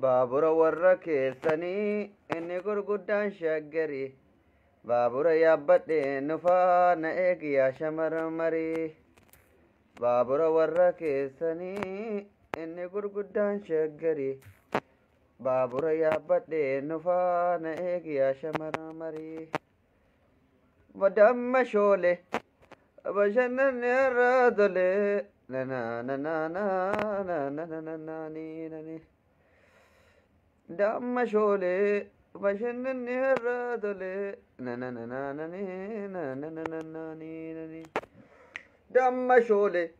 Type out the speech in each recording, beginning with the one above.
Baabura warra keessanii inni gurguddaan Shaggarii. Baabura yaabbadhee nufaa na eegi yaa shamara marii. Baabura warra keessanii inni gurguddaan Shaggarii. Baabura yaabbadhee nufaa na eegi yaa shamara marii. Damma shoole bashannanni irraa tole na na na na na na na na na ni na ni. Damma shoole bashannanni irraa tole na na na na na ni na na na na na ni na ni. Damma shoole.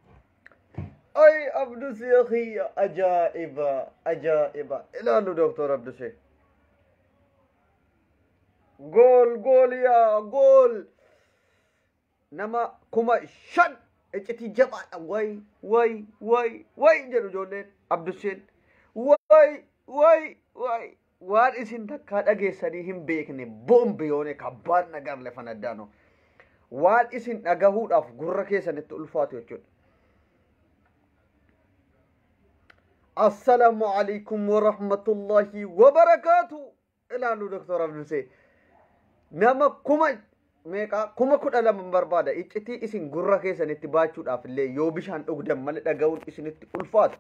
Ay Abdusee kiyya, ajaa'iba ajaa'iba! Ilaalu Doktor Abdusee. Gool gool yaa gool! Nama 5000 iccitii jabaadha. Way way way way jedhu ijoolleen Abduseen. Way way way, waan isin takkaa dhageessanii hin beekne, boombi yoone kabbaan nagar lafa naddaano. Waan isin dhagahuudhaaf gurra keessanitti ulfaatu jechuudha. Assalaamu alaikum warahmatullahi wabarakaatu. Ilaalu Doktor Abdusee. Nama kuma meeqaa, 12,000 barbaada. Iccitii isin gurra keessanitti baachuudhaaf illee yoo bishaan dhugdan malee dhagahuun isinitti ulfaatu.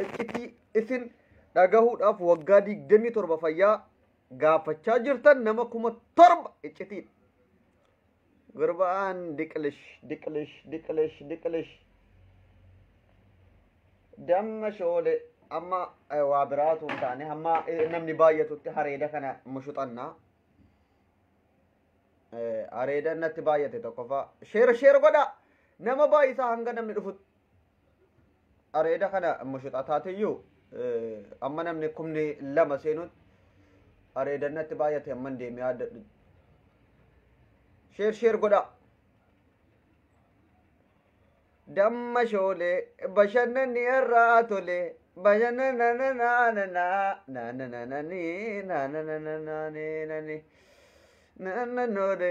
Iccitii isin dhagahuudhaaf waggaa 27 fayyaa gaafachaa jirtan, nama 7,000 iccitii. Gurbaan diqilish diqilish diqilish diqilish. Damma shoole, amma waa biraatu hin taane, hamma namni baay'atutti hareeda kana mushuxannaa. Hareeda natti baay'ate tokkoffaa. Share share godhaa. Nama baay'isaa hanga namni dhufutti. Hareeda kana mushuxataateyyuu amma namni 2,000 seenutti hareeda natti baay'ate, amma deemee yaaddadhu. Share share godhaa. Damma shoolee bashannanni irraa tole bashannanananana nanananani nanananani nananode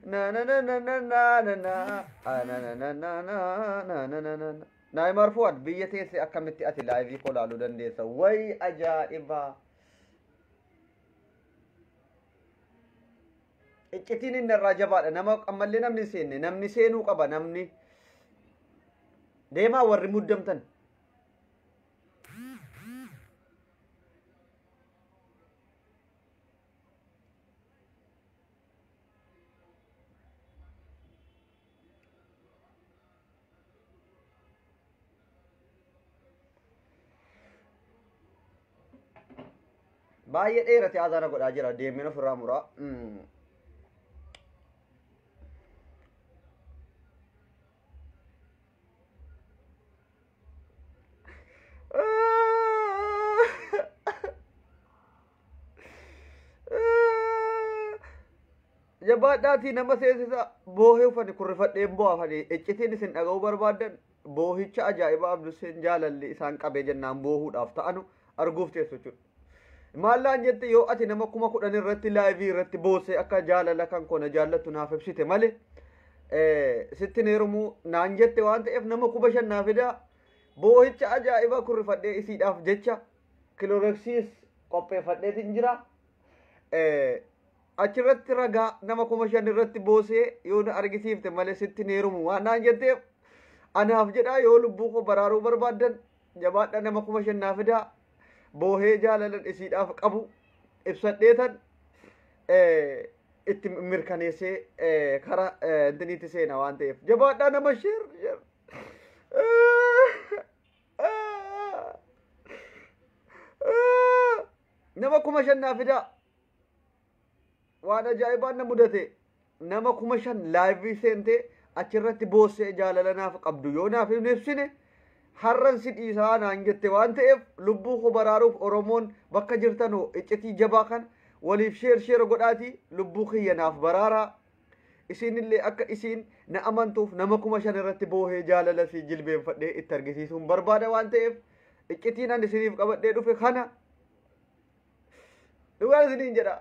nananananana ananananana. Naayimar Fuad, biyya teesse akkamitti ati live koo laaluu dandeessa? Way ajaa'ibaa! Iccitiin inni irraa jabaadha. Nama ammallee namni hin seenne, namni seenuu qaba, namni. Deemaa warri muddamtan. Baay'ee dheerate, azaana godhaa jira, deemeen ofirraa muraa. Jabaadhaatii nama seensisa. Boohee uffanni kurrifadheen bo'afanii iccitiin isin dhaga'uu barbaaddan, boohicha ajaa'ibaa Abduseen jaalalli isaan qabee jennaan boohuudhaaf ta'anu arguuf teessu jechuudha. Maallaan jette, yoo ati nama 10,000 irratti live irratti boossee akka jaalala kan koo na jaallattu naaf ibsite malee sitti hin heerumuu naan jette waan ta'eef, nama 5,000 naa fidaa, boohicha ajaa'ibaa kurrifadhee isiidhaaf jecha kiloroksiis qopheeffadheetiin jira. Achirratti ragaa nama 5,000 irratti boosee yoo na argisiifte malee sitti hin heerumu waan naan jetteef, anaaf jedhaa yoo lubbuu koo baraaruu barbaaddan jabaadhaa, nama 5,000 naa fidaa, boohee jaalalan isiidhaaf qabu ibsadheetan itti mirkaneessee kara intiniitti seena waan ta'eef, jabaadhaa nama share share. Nama 5,000 naa fidaa. Waan ajaa'ibaan na mudate, nama 5,000 live seentee achirratti boossee jaalala naaf qabdu yoo naaf hin ibsine har'an si dhiisaa naan jette waan ta'eef, lubbuu koo baraaruuf Oromoon bakka jirtanu iccitii jabaa kan waliif share share godhaatii lubbuu kiyya naaf baraaraa. Isinillee akka isiin na amantuuf nama 5,000 irratti boohee jaalala si jilbeenfadhee itti argisiisuun barbaada waan ta'eef, iccitiin ani isiniif qabadhee dhufe kana dhugaan isiniin jedha.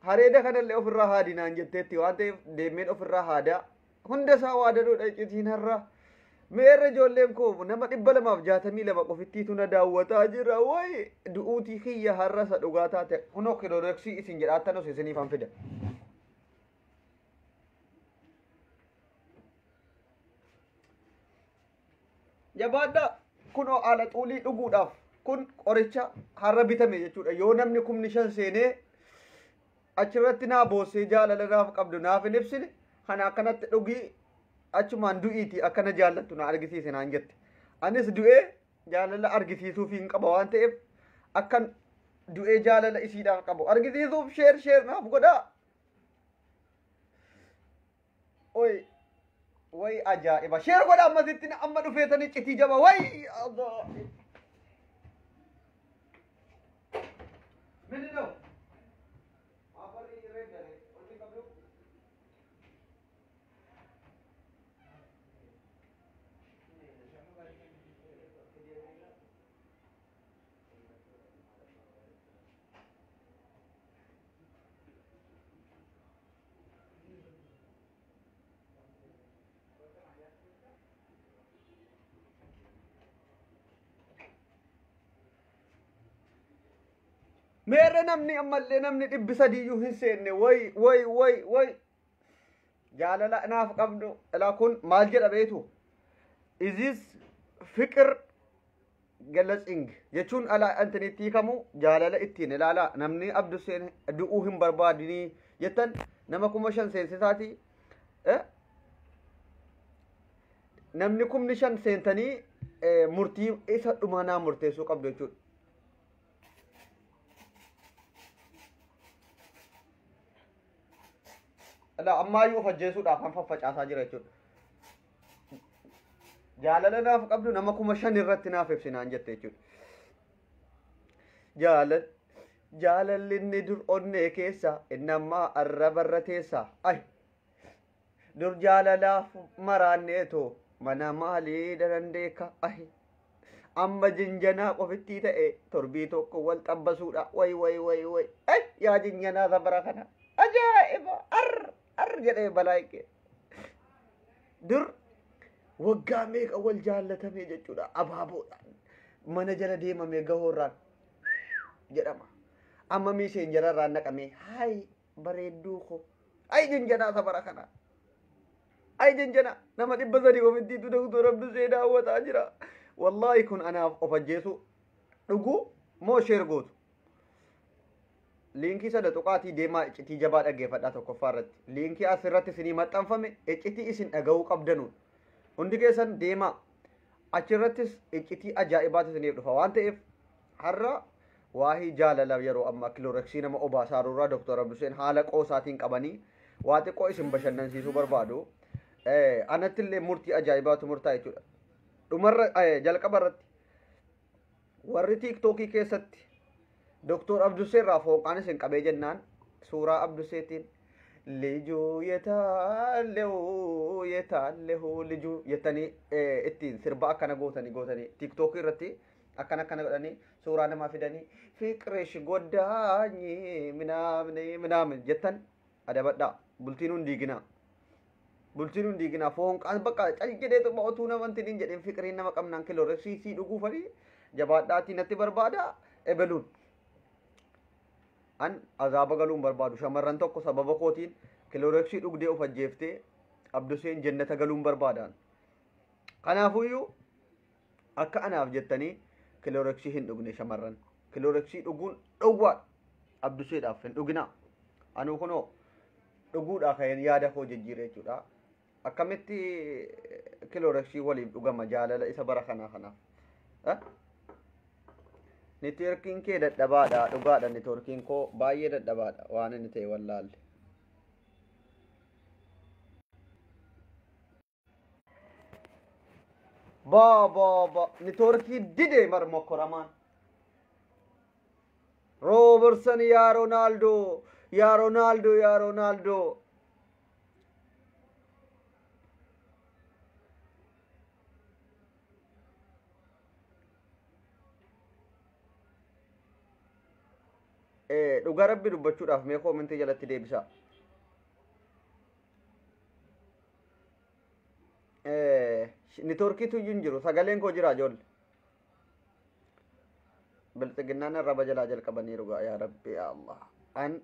Hareeda kanallee ofirraa haadi naan jetteetti waan ta'eef, deemeen ofirraa haadaa. Hunda isaa waadanuudha iccitiin har'a. Meerra ijoolleen koo? Nama 262 qofittiitu na daawwataa jira. Way, du'uutii kiyya har'a isa dhugaa taate. Kunoo kilooreksii isin jedhaattanos isiniifan fida. Jabaadhaa. Kunoo haala xuulii dhuguudhaaf kun qoricha har'a bitame jechuudha. Yoo namni 5,000 seenee achirratti naa boossee jaalala naaf qabdu naaf hin ibsine, kana akkanatti dhugii achumaan du'iiti akkana jaallattu na argisiise naan jette. Anis du'ee jaalala argisiisuuf hin qaba waan ta'eef, akkan du'ee jaalala isiidhaaf qabu argisiisuuf share share naaf godhaa. Oy way, ajaa'iba! Share godha. Ammasitti amma dhufeetanii citii jaba. Way, ምንድን ነው? Meerre namni ammallee namni 300yyuu hin seenne? Way way way way, jaalala naaf qabdu ilaa. Kun maal jedha beetu? Izis fiqir galatsing jechuun alaa antinitti hiikamu jaalala ittiin ilaalaa. Namni Abduseen du'uu hin barbaadinii jettan nama 5,000 seensisaati. Namni 5,000 seentanii murtii isa dhumanaa murteessuu qabdu jechuudha. Alaa ammaayyuu of ajjeesuudhaaf kan faffacaasaa jira jechuudha. Jaalala naaf qabdu nama 5,000 irratti naaf ibsinaan jette jechuudha. Jaalalli inni dur onnee keessa, inni ammaa arrabarra teessa. Ay, dur jaalalaaf maraanneeto mana maalii darandeeka. Ay, amma jinjanaa qofittii ta'e torbii tokko wal xabbasuudha. Way way way way, ay yaa jinjanaa sabara kana, ajaa'iba! Ar ar jedhee balaa kee. Dur waggaa meeqa wal jaallatame jechuudha. Abaaboodhaan mana jala deemame, gahoorraan jedhama. Amma miiseen jalarraan naqamee, hay bareedduu ko. Ay jinjanaa sabara kana, ay jinjana. Nama 300 ofittiitu Doktor Abdusee daawwataa jira. Wallaahi kun anaaf of ajjeesu. Dhuguu moo share gootu? Liinkii sada tuqaatii deemaa iccitii jabaa dhaggeeffadhaa. Tokkoffaa irratti liinkii asirratti isinii maxxanfame iccitii isin dhaga'uu qabdanuudha. Hundi keessan deemaa, achirrattis iccitii ajaa'ibaatu isiniif dhufa waan ta'eef, har'a waahii jaalala yeroo ammaa kilooreksii nama obaasaarurraa Doktor Abduseen haala qoosaatiin qabanii waa xiqqoo isin bashannansiisuu barbaadu. Anatti illee murtii ajaa'ibaatu murtaa jechuudha. Dhumarra, jalqaba irratti warri Tiiktookii keessatti Doktor Abdusee irraa fooqaan isin qabee jennaan suuraa Abduseetiin "lijuu yetaallehu yetaallehu lijuu" jettanii ittiin sirba akkana gootanii gootanii Tiiktookii irratti akkana akkana godhanii suuraa namaa fidanii "fiqirish goddaanyi" minaamni minaamin jettan adabadhaa. Bultiin hun diiginaa, bultiin hun diiginaa. Foonqaan bakka cal jedheetu otuu nama hin jedhin fiqiriin nama qabnaan kilooreksii sii dhuguufanii jabaadhaatii natti barbaada ebeluun. An azaaba galuun barbaadu. Shamarran tokko sababa kootiin kilooreksii dhugdee of ajjeeftee Abduseen jannata galuun barbaadaan. Kanaafuyyuu akka anaaf jettanii kilooreksii hin dhugne. Shamarran kilooreksii dhuguun dhowwaadha. Abduseedhaaf hin dhuginaa. Anuu kunoo dhuguudhaa kan yaada koo jijjiire jechuudha. Akkamitti kilooreksii waliif dhugama jaalala isa bara kanaa kanaaf? Networkiin kee dadhabaadha. Dhugaadha, networkiin koo baay'ee dadhabaadha. Waan inni ta'e wallaalle. Ba ba ba, networkii dide mar mokkoramaan. Rooberson, yaa Roonaaldoo, yaa Roonaaldoo, yaa Roonaaldoo. Dhugaa rabbi dubbachuudhaaf mee koomentii jalatti deebisa. Niitoorkiitu iyyuu hin jiru. Sagaleen koo jira ijoollee. Bilxiginnaan arraba jalaa jalqabaniiru gaa, yaa Rabbi, yaa Allah. An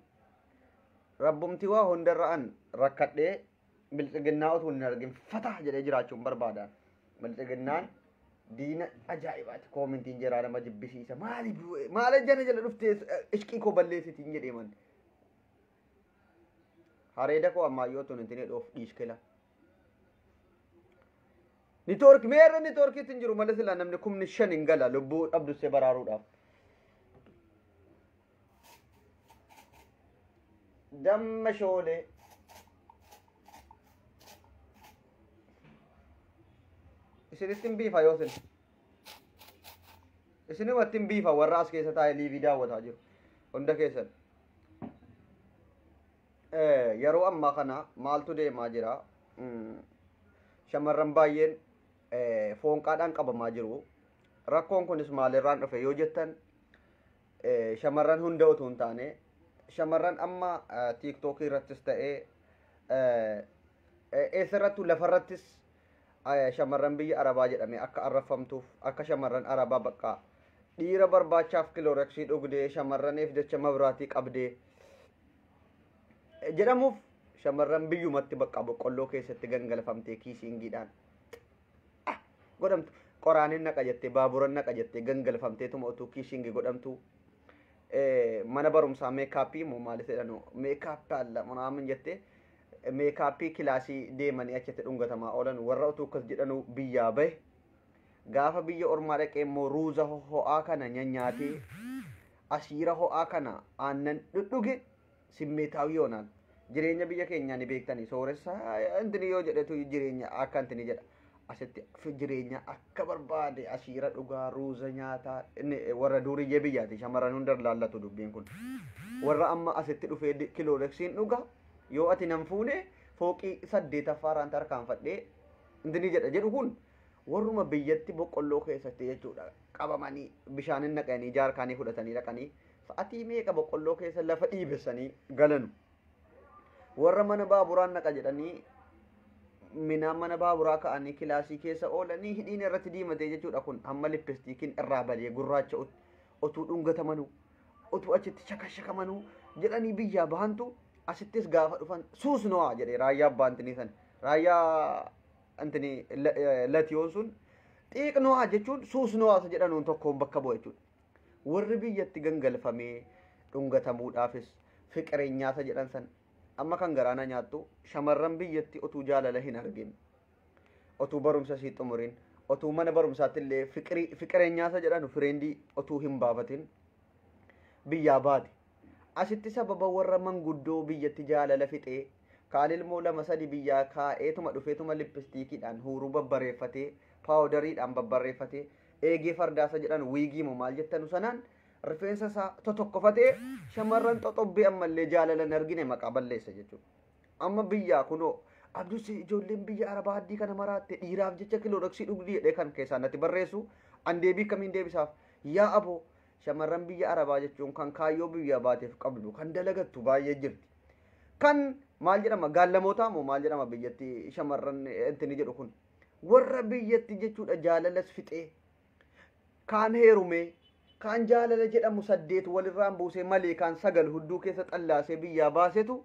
rabbumti waa hundarra an rakkadhee bilxiginnaa utuu hin argin fataa jedhee jiraachuun barbaada. Bilxiginnaan diina ajaa'ibaati. Koomintiin jiraa nama jibbisiisa. Maali maal jana jala dhuftee ishqii koo balleessitiin jedhee man. Hareeda koo ammayyoo tun hin dhoof dhiiskela. Niitoorki meerra niitoorkiitti hin jiru malee silaa namni 5,000 hin gala lubbuu dhabdussee baraaruudhaaf. Damma shoolee. Isinitti hin biifa yoo isin. Isinumatti hin biifa warra as keessa taa'ee liivii daawwataa jiru. Hunda keessan. Yeroo ammaa kana maaltu deemaa jira? Shamarran baay'een foonqaadhaan qabamaa jiru. Rakkoon kunis maalirraan dhufe yoo jettan, shamarran hunda utuu hin taane shamarran amma tiiktookii irrattis ta'ee eessarrattuu lafarrattis shamarran biyya Arabaa jedhamee akka arrafamtuuf, akka shamarran Arabaa bakka dhiira barbaachaaf kilooreksii dhugdee shamarraniif jecha mabraatii qabdee jedhamuuf, shamarran biyyumatti bakka boqqolloo keessatti gangalfamtee kiisiingiidhaan godhamtu, qoraanin naqa jettee, baaburan naqa jettee gangalfamteetuma utuu kiisiingii godhamtu, mana barumsaa meekaappii moo maalis jedhanu, meekaappii alla munaamin jettee meekaappii kilaasii deemanii achitti dhungatamaa oolan, warra utuu akkas jedhanu biyyaa bahe, gaafa biyya ormaa dhaqee immoo ruuza ho'aa kana nyaatee asiira ho'aa kana aannan dhudhuge simmeetaawii yoonaan jireenya biyya keenyaa ni beektanii, sooressa intini yoo jedhetu jireenya akka intini jedha, asitti jireenya akka barbaade asiira dhugaa, ruuza nyaataa. Warra duriyyee biyyaati, shamarran hunda laallatu dubbiin kun. Warra amma asitti dhufee kilooreksiin dhuga, yoo ati nan fuune fooqii 8ffaarraan tarkaanfadhee intini jedha jedhu kun, warruma biyyatti boqqolloo keessatti jechuudha qabamanii bishaanin naqanii jaarkaanii fudhatanii dhaqanii sa'atii meeqa boqqolloo keessa lafa dhiibessanii galanu. Warra mana baaburaan naqa jedhanii minaan mana baaburaa ka'anii kilaasii keessa oolanii hidhiin irratti diimatee jechuudha, kun hamma lippistiikiin irraa badee gurraacha utuu dhungatamanuu utuu achitti shakashakamanuu jedhanii biyyaa bahantu, asittis gaafa dhufan suus no'aa jedhee raayyaa abbaa intinii san, raayyaa intinii latiyoon sun xiiq no'aa jechuun suus no'aa isa jedhanuun tokkoon bakka bu'a jechuudha. Warri biyyatti gangalfamee dhungatamuudhaafis fiqireenyaasa jedhan san, amma kan garaana nyaattu shamarran biyyatti utuu jaalala hin argin, utuu barumsa sii xumurin, utuu mana barumsaatti illee fiqireenyaasa jedhanu fireendii utuu hin baafatin biyyaa baate. Asitti sababa warra manguddoo biyyatti jaalala fixee kaan ilmoo lama sadi biyyaa kaa'eetuma dhufeetuma lippistiikiidhaan huuruu babbareeffatee, paawudariidhaan babbareeffatee, eegee fardaasa jedhan wiigii moo maal jettanu sanaan rifeensa isaa totokkofatee shamarran xoxobbee ammallee jaalala hin argine maqaa balleessa jechuudha. Amma biyyaa kunoo Abdussi ijoolleen biyya Arabaa addii kana maraatte dhiiraaf jecha kilooreksii dhugdii jedhee kan keessaa natti barreessu, an deebii kamiin deebisaaf? Yaa aboo, shamarran biyya Arabaa jechuun kan kaayyoo biyya baateef qabdu, kan dalagattu baay'ee jirti. Kan maal jedhama, gaallamootaa moo maal jedhama biyyatti shamarran intini jedhu kun, warra biyyatti jechuudha jaalalas fixee, kaan heerumee, kaan jaalala jedhamu 8 walirraan buusee malee kaan 9 hudduu keessa xallaasee biyyaa baasetu,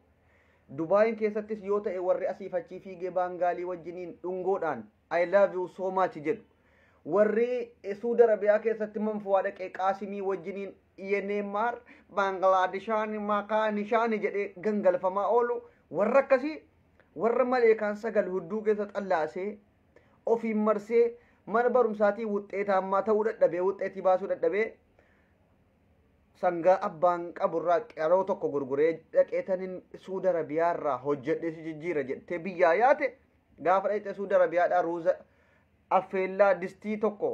Dubaayin keessattis yoo ta'e warri asiif achii fiigee baangaalii wajjiniin dhungoodhaan "I love you so much" jedhu, warri Suudi Arabiyaa keessatti manfuwaa dhaqee qaasimii wajjiniin yeneemaar Baanglaadishaani maakaanishaani jedhee gangalfamaa oolu, warra akkasii, warra maleekaan 9 hudduu keessa xallaasee ofiin marsee mana barumsaatii wuxxeetaammaa ta'uu dadhabee, wuxxeetii baasuu dadhabee, sangaa abbaan qaburraa qaroo tokko gurguree dhaqeetanin Suudi Arabiyaarraa hojjedhee si jijjiira jettee biyyaa yaate, gaafa dhaqxee Suudi Arabiyaadhaa ruuza affeellaa distii tokko,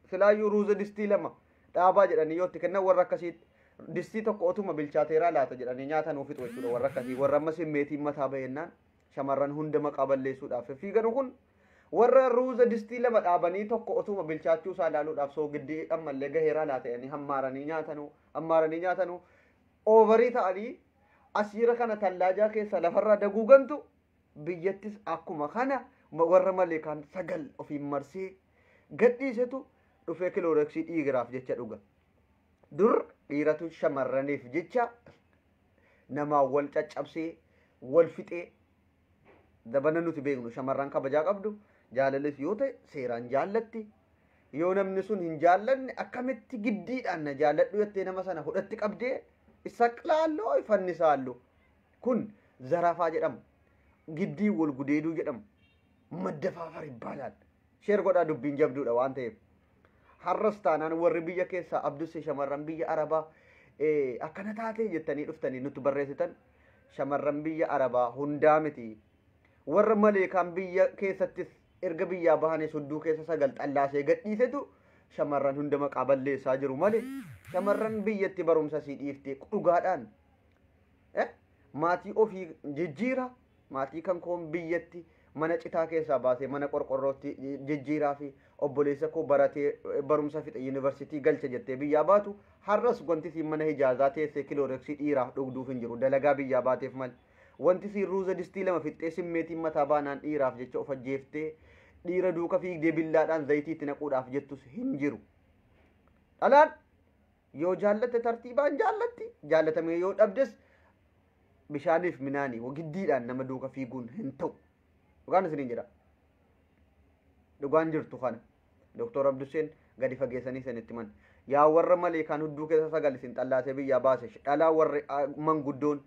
silaayyuu ruuza distii lama dhaabaa jedhanii yoo itti kennan, warra akkasiitti distii tokko otuma bilchaateeraa laata jedhanii nyaata nuuf fixu jechuudha. Warra akkasii, warra amma simmeetiin mataa bahennaan shamarran hunda maqaa balleessuudhaaf fiiganu kun, warra ruuza distii lama dhaabanii tokko otuma bilchaachuu isaa ilaaluudhaaf soogiddii ammallee gaheeraa laata jedhanii hammaaranii nyaatanuu hammaaranii nyaatanuu oovarii ta'anii asiira kana tallaajaa keessa lafarraa daguugantu, biyyattis akkuma kana warra maleekaan 9 ofiin marsee gadhiisetu dhufee kilooreksii dhiiraaf jecha dhuga. Dur dhiiratu shamarraniif jecha namaa wal caccabsee wal fixee dabana nuti beeknu shamarran kabajaa qabdu jaalalis yoo ta'e seeraan jaallatti yoo namni sun hin jaallanne akkamitti giddiidhaan na jaalladhu jettee nama sana hudhatti qabdee isa qlaalloo fannisaallu kun zarafaa jedhama giddii wal gudeeduu jedhama maddafaafar ይባላል sheer godhaa dubbiin jabduudha waan ta'eef har'as taanaan warri biyya keessaa Abdussee shamarran biyya Arabaa akkana taatee jettanii dhuftanii nutti barreessitan shamarran biyya Arabaa hundaa miti warra maleekaan biyya keessattis erga biyyaa bahanii sudduu keessa 9 xallaasee gadhiisetu shamarran hunda maqaa balleessaa jiru malee shamarran biyyatti barumsa sii dhiiftee dhugaadhaan maatii ofii jijjiira maatii kan koon biyyatti mana citaa keessaa baasee mana qorqorrootti jijjiiraa fi obboleessa koo baratee barumsa fixe yuunivarsiitii galcha jettee biyyaa baatu har'as wanti siin mana hijaazaa teessee kilooreksii dhiiraaf dhugduuf hin jiru dalagaa biyyaa baateef malee wanti siin ruuza distii 2 fixxee simmeetiin mataa baanaan dhiiraaf jecha of ajjeeftee dhiira duuka fiigdee billaadhaan zayitiitti naquudhaaf jettus hin jiru. Dhalaan yoo jaallatte tartiibaan jaallatti jaallatamee yoo dhabdes bishaaniif minaanii giddiidhaan nama duuka fiiguun hin ta'u. Dhugaan isiniin jedha. Dhugaan jirtu kana. Doktor Abdusseen gadi fageessanii isinitti himan. Yaa warra maleekaan hudduu keessa 9 isin xallaasee biyyaa baase dhalaa warri manguddoon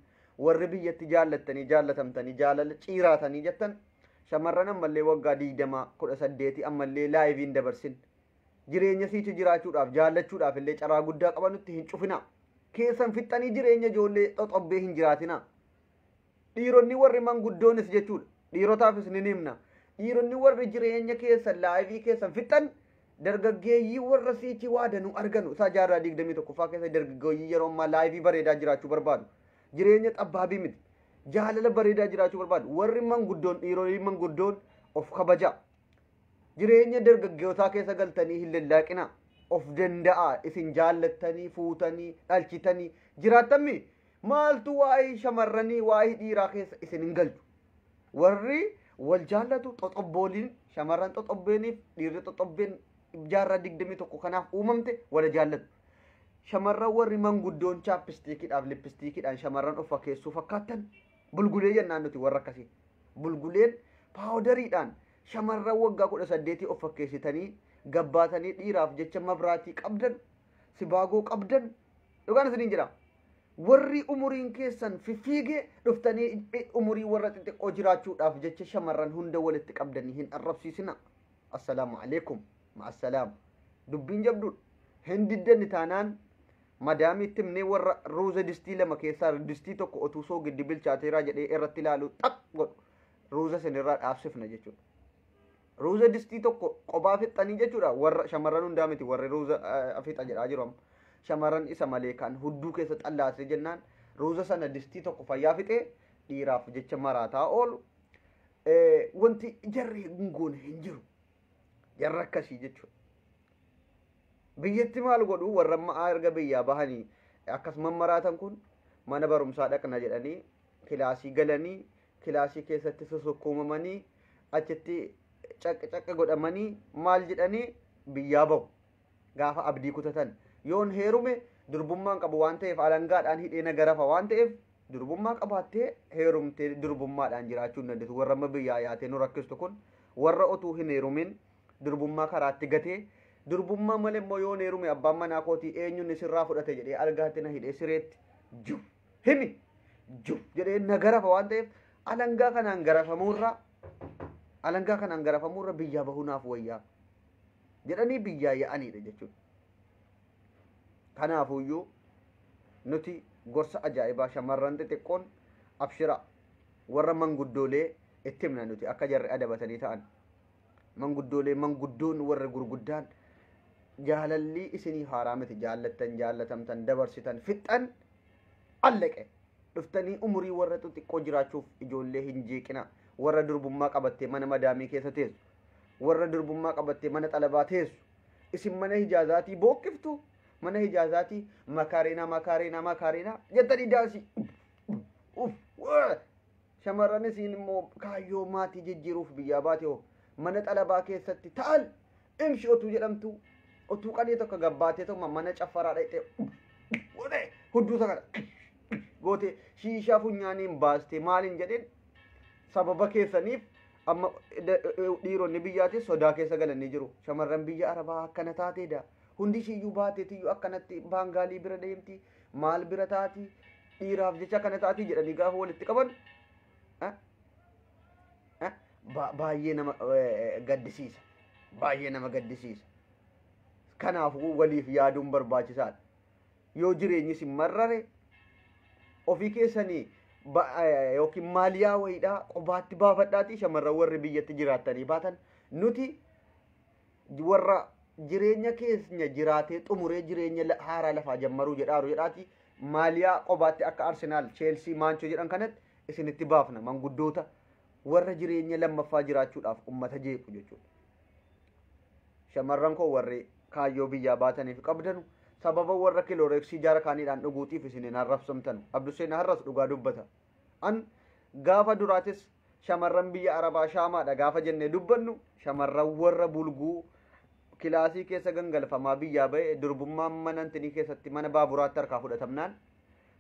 warri biyyatti jaallattanii jaallatamtanii jaalala ciiraatanii jettan shamarran ammallee waggaa 20 18 ammallee laayiviin dabarsin jireenya siichi jiraachuudhaaf jaallachuudhaaf illee caraa guddaa qabanutti hin cufina keessan fixxanii jireenya ijoollee xoxobbee hin jiraatina. Dhiironni warri manguddoonis jechuudha. Dhiirotaafis ni himna. Dhiironni warri jireenya keessan laayivii keessan fixxan dargaggeeyyii warra siichi waadanuu arganu isaa jaarraa 21ffaa keessa dargaggeeyyii yeroo ammaa laayivii bareedaa jiraachuu barbaadu. Jireenya xabbaabii miti. Jaalala bareedaa jiraachuu barbaadu. Warri manguddoon dhiironni manguddoon of kabajaa. Jireenya dargaggootaa keessa galtanii hin lallaaqinaa. Of danda'aa isin jaallattanii fuutanii dhalchitanii jiraattammi maaltu waa'ee shamarranii waa'ee dhiiraa keessa isin hin galchu. Warri wal jaallatu xoxobbooliin shamarran xoxobbeeniif dhiirri xoxobbeen jaarraa 21 kanaaf uumamte wala jaallatu. Shamarran warri manguddoon chaappistiikiidhaaf lippistiikiidhaan shamarran of fakkeessuu fakkaattan bulgulee jennaan nuti warra akkasii. Bulguleen paawudariidhaan shamarran waggaa 18 of fakkeessitanii gabbaatanii dhiiraaf jecha mabraatii qabdan sibaagoo qabdan dhugaan isiniin jedha. Warri umuriin keessan fiffiigee dhuftanii umurii warra xixiqqoo jiraachuudhaaf jecha shamarran hunda walitti qabdanii hin arrabsiisina. Assalaamu alaikum. Ma'assalaam. Dubbiin jabduudha. Hin diddanni taanaan madaamiitti himnee warra ruuza distii 2 keessaa distii 1 otuu soogiddi bilchaateeraa jedhee irratti ilaalu xaq godhu ruuza sinirraa dhaabsifna jechuudha. Ruuza distii 1 qophaa fixxanii jechuudha. Warra shamarran hundaa miti warri ruuza fixa jedhaa jiru amma. Shamarran isa malee kan hudduu keessa xallaasee jennaan ruuza sana distii 1 fayyaa fixee dhiiraaf jecha maraataa oolu wanti jarri hin goone hin jiru. Jarra akkasii jechuudha. Biyyatti maal godhu warra ammaa erga biyyaa bahanii akkasuma maraatan kun mana barumsaa dhaqna jedhanii kilaasii galanii kilaasii keessatti sosokkuumamanii achitti caqqa caqqa godhamanii maal jedhanii biyyaa bahu gaafa abdii kutatan yoon heerume durbummaan qabu waan ta'eef alangaadhaan hidhee na garafa waan ta'eef durbummaa qabaattee heerumtee durbummaadhaan jiraachuu hin dandeessu. Warra amma biyyaa yaatee nu rakkistu kun warra otuu hin heerumin durbummaa karaatti gatee durbummaa malee immoo yoon heerume abbaan manaa kootii eenyuun sirraa fudhate jedhee algaatti na hidhee sireetti jiru himi jiru jedhee na garafa waan ta'eef alangaa kanaan garafamuurra biyyaa bahuu naaf wayyaa jedhanii biyyaa yaa'aniidha jechuudha. Kanaafuyyuu nuti gorsa ajaa'ibaa shamarran xixiqqoon abshira warra manguddoolee itti himna nuti akka jarri adabatanii ta'an. Manguddoolee manguddoon warra gurguddaan jaalalli isinii haaraa miti jaallattan jaallatamtan dabarsitan fixxan allaqe dhuftanii umurii warra xixiqqoo jiraachuuf ijoollee hin jeeqina. Warra durbummaa qabattee mana madaamii keessa teessu, warra durbummaa qabattee mana xalabaa teessu, isin mana hijaazaatii bookkiftu, mana hijaazaatii makaareenaa makaareenaa makaareenaa jettanii daansii uf Shamarran isiin immoo kaayyoo maatii jijjiiruuf biyyaa baate hoo mana xalabaa keessatti ta'al imshi otuu jedhamtu otuu qanii tokko gabbaatee tokko mana caffaraa dhaqxee godhee hudduu isa kana goote shiishaa funyaaniin baastee maaliin jedheen sababa keessaniif amma dhiironni biyyaatis sodaa keessa galanii jiru. Shamarran biyya Arabaa akkana taateedha. Hundi ishiiyyuu baateetiyyuu akkanatti baangaalii bira deemti maal bira taati dhiiraaf jecha akkana taati jedhanii gaafa walitti qaban baay'ee nama gaddisiisa. Baay'ee nama gaddisiisa. Kanaafuu waliif yaaduun barbaachisaadha. Yoo jireenyi isin marrare ofii keessanii yookiin maaliyaa wayiidhaa qobaatti baafadhaatii shamarran warri biyyatti jiraattanii baatan nuti warra jireenya keenya jiraatee xumuree jireenya haaraa lafaa jammaruu jedhaaru jedhaati maaliyaa qobaatti akka Arsenaal, Cheelsii, Maanchoo jedhan kanatti isinitti baafna manguddoota warra jireenya lammaffaa jiraachuudhaaf ummata jeequ jechuudha. Shamarran koo warri kaayyoo biyyaa baataniif qabdanu sababa warra kilooreeksii jaara kaaniidhaan dhuguutiif isin hin arrabsamtanu. Abduseen har'as dhugaa dubbata. An gaafa duraatis shamarran biyya Arabaa shaamaadha gaafa jennee dubbannu shamarran warra bulguu kilaasii keessa gangalfamaa biyyaa ba'e durbummaan mana intinii keessatti mana baaburaatti harkaa fudhatamnaan